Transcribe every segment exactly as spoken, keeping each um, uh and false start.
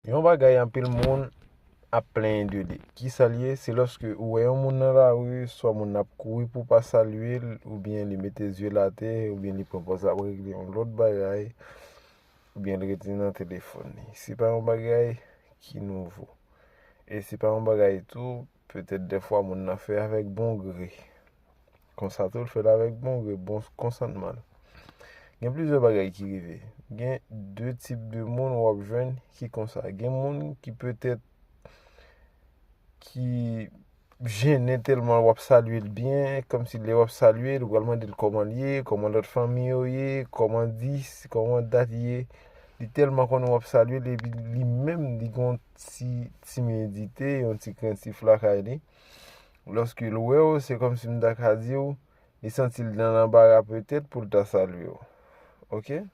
Yon bagay anpil moun ap plenyen de li. Kisa l ye? Se lòske ou wè yon moun nan lari, swa moun nan ap kouri pou w pa salye l, oubyen li mete zye l atè, oubyen li pran pòz l ap regle yon lòt bagay, oubyen l rete nan telefòn li. Se pa yon bagay ki nouvo. E se pa yon bagay tou, petèt dèfwa moun nan fè avèk bon gre. Konsa tou, l fè l avèk bon gre, bon konsantman l. Gen plizyè bagay ki rive. Gen de tip de moun w ap jwenn ki konsa. Gen moun ki petèt ki jennen tèlman w ap salye l byen, kòmsi lè w ap salye l, ou pral mande l kòman l ye, kòman lòt fanmi yo ye, kòman dis, kòman dat ye. Li tèlman konnen w ap salye l, epi li menm, li gen yon ti timidite, yon ti krentif lakay li. Lòske l wè w, se kòmsi m ta ka di w, li santi l nan lanbara petèt pou l ta salye w. Oke?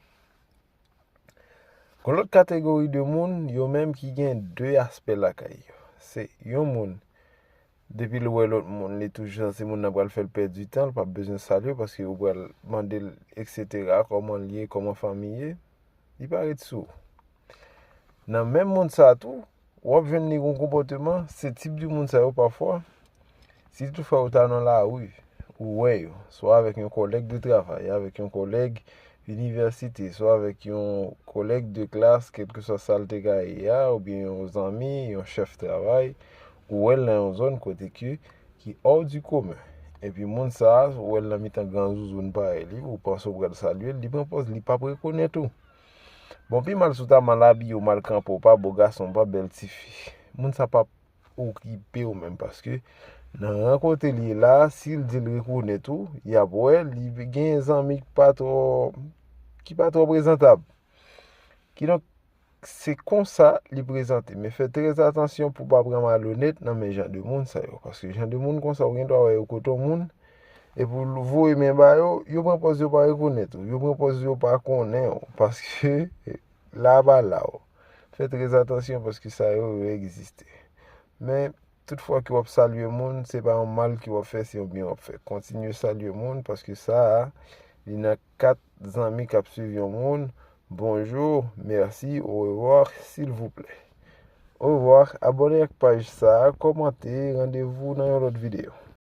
Gon lòt kategori de moun, yo menm ki gen de aspè lakay yo. Se yon moun, depi l wè lòt moun, li toujou santi moun nan pral fè l pèdi tan, l p ap bezwen salye w paske ou pral mande l, etsetera, kòman l ye, kòman fanmi ye, li pa ret sou ou. Nan menm moun sa a tou, w ap jwenn li gon konpòteman, se tip de moun sa yo pafwa, si toutfwa ou ta nan lari, ou wè yo, swa avèk yon kòlèg de travay, avèk yon kòlèg inivèsite, swa avèk yon kòlèg de klas, kèlkeswa sa l te ka ye a, oubyen yon zanmi, yon chèf travay, ou wè l nan yon zòn kote ke, ki hors du commun. Epi moun sa a, ou wè l nan mitan gran zouzoun parèy li, ou panse w pral salye l, li pran pòz, li p ap rekonèt ou. Bon, pi mal si w ta mal abiye, w mal kanpe, w pa bo gason, w pa bèl tifi. Moun sa p ap okipe w menm, paske nan ran kote l ye la, si l di l rekonèt ou, y ap wè, li gen zanmi ki pa twò, ki pa twò prezantab. Kidonk, se konsa li prezante. Men fè trè atansyon pou w pa pran malonèt nan men jan de moun sa yo. Paske jan de moun konsa, ou gen dwa wè yo kote yon moun, epi w voye men ba yo, yo pran pòz yo pa rekonèt ou, yo pran pòz yo pa konnen w, paske la pa la w. Fè trè atansyon paske sa yo, yo egziste. Men, tout fwa ke w ap salye moun, se pa yon mal ke w ap fè, se yon byen w ap fè. Kontinye salye moun, paske sa a, li nan kat zanmi k ap swiv yon moun. Bonjou, mèsi, orevwa, silvouplè. Orevwa, abòne ak paj sa a, kòmante, randevou nan yon lòt videyo.